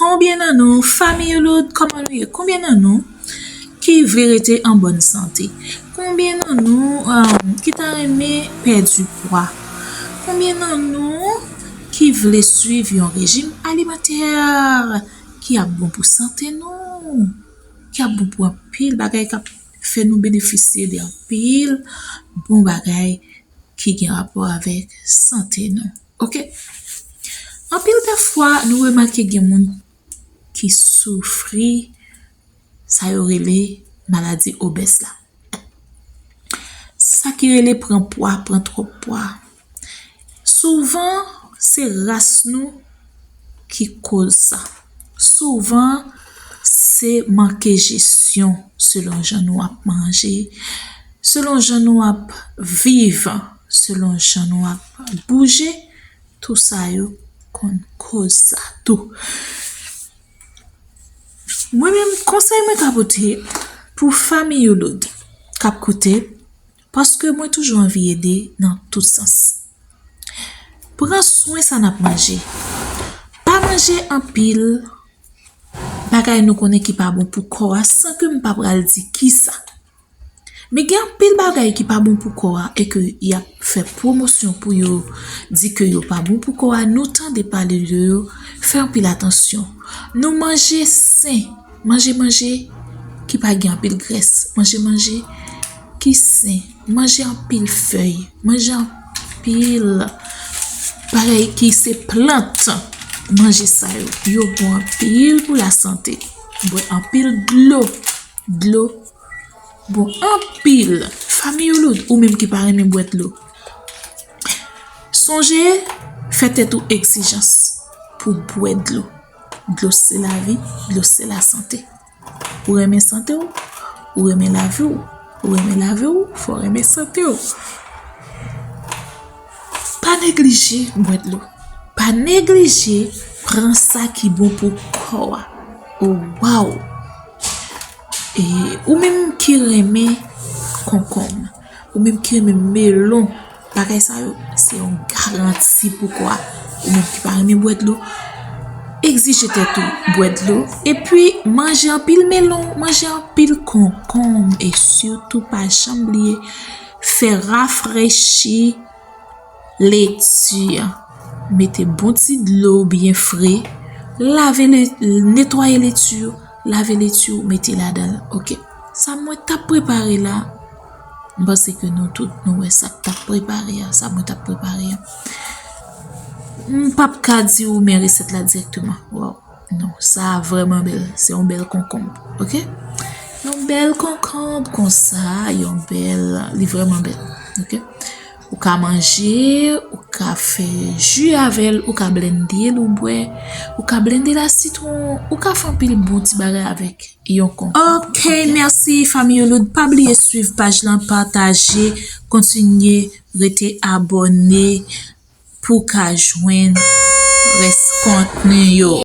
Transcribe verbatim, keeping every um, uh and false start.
Konbyen nan nou, fanmi Youloud, kòman nou ye? Konbyen nan nou ki vle rete an bòn sante? Konbyen nan nou, um, ki ta renmen pèdi pwa? Konbyen nan nou ki vle swiv yon rejim alimantè ki ap bon pou sante nou? Ki ap bon pou anpil bagay, k ap fè nou benefisye de anpil bon bagay ki gen rapò avèk sante nou. Oke? Anpil dè fwa, nou remake gen moun ki soufri sa yo rele maladi obèz la. Sa ki rele pran pwa, pran twòp pwa. Souvan, se ras nou ki koz sa. Souvan, se manke jesyon selon jan nou ap manje, selon jan nou ap viv, selon jan nou ap bouje, tou sa yo konn koz sa tou. Mwen menm, konsèy mwen ka pote pou fanmi Youloud k ap koute, paske mwen toujou anvi ede nan tout sans. Pran swen sa n ap manje. Pa manje anpil bagay nou konnen ki pa bon pou kò a, san ke m pa pral di kisa. Men gen anpil bagay ki pa bon pou kò a e ke y ap fè pwomosyon pou yo, di ke yo pa bon pou kò a, nou tande pale de yo, fè anpil atansyon. Nou manje sen, manje manje ki pa gen anpil grès, manje manje ki sen, manje anpil fèy, manje anpil bagay ki se plant, manje sa yo, yo bon anpil pou lasante. Bwè anpil dlo, dlo bon anpil. Fanmi Youloud, ou menm ki pa renmen bwè dlo, sonje fè tèt ou egzijans pou bwè dlo. Dlo se lavi, dlo se lasante. Ou renmen sante w, ou renmen lavi w, ou renmen lavi w, fò w renmen sante w. Pa neglije bwè dlo. Pa neglije pran sa ki bon pou kò a. Oh, waw! E ou menm ki renmen konkonm, ou menm ki renmen melon, bagay sa yo, se yon garanti pou kò a. Ou menm ki pa renmen bwè dlo, egzije tèt ou bwè dlo. Epi, manje anpil melon, manje anpil konkonm. E sitou, pa janm bliye fè rafrechi leti a. Mete bon ti dlo byen fre. Lave le, netwaye leti yo. Lave leti yo, mete ladan l. Oke. Sa mwen t ap prepare la, m panse ke nou tout, nou wè sa k t ap prepare a, sa mwen t ap prepare a. M p ap ka di ou men resèt la dirèkteman. Waw. Non, sa vrèman bèl. Se yon bèl konkonm. Oke? Yon bèl konkonm konsa, yon bèl, li vrèman bèl. Oke? Ou ka manje, ou ka fè ji avè l, ou ka blende l, ou bwè, ou ka blende lasitwon, ou ka fè anpil bon ti bagay avèk yon konkonm. Oke, mèsi, fanmi Youloud. Pa bliye swiv paj lan, pataje, kontinye rete abòne pou w ka jwenn rès kontni yo.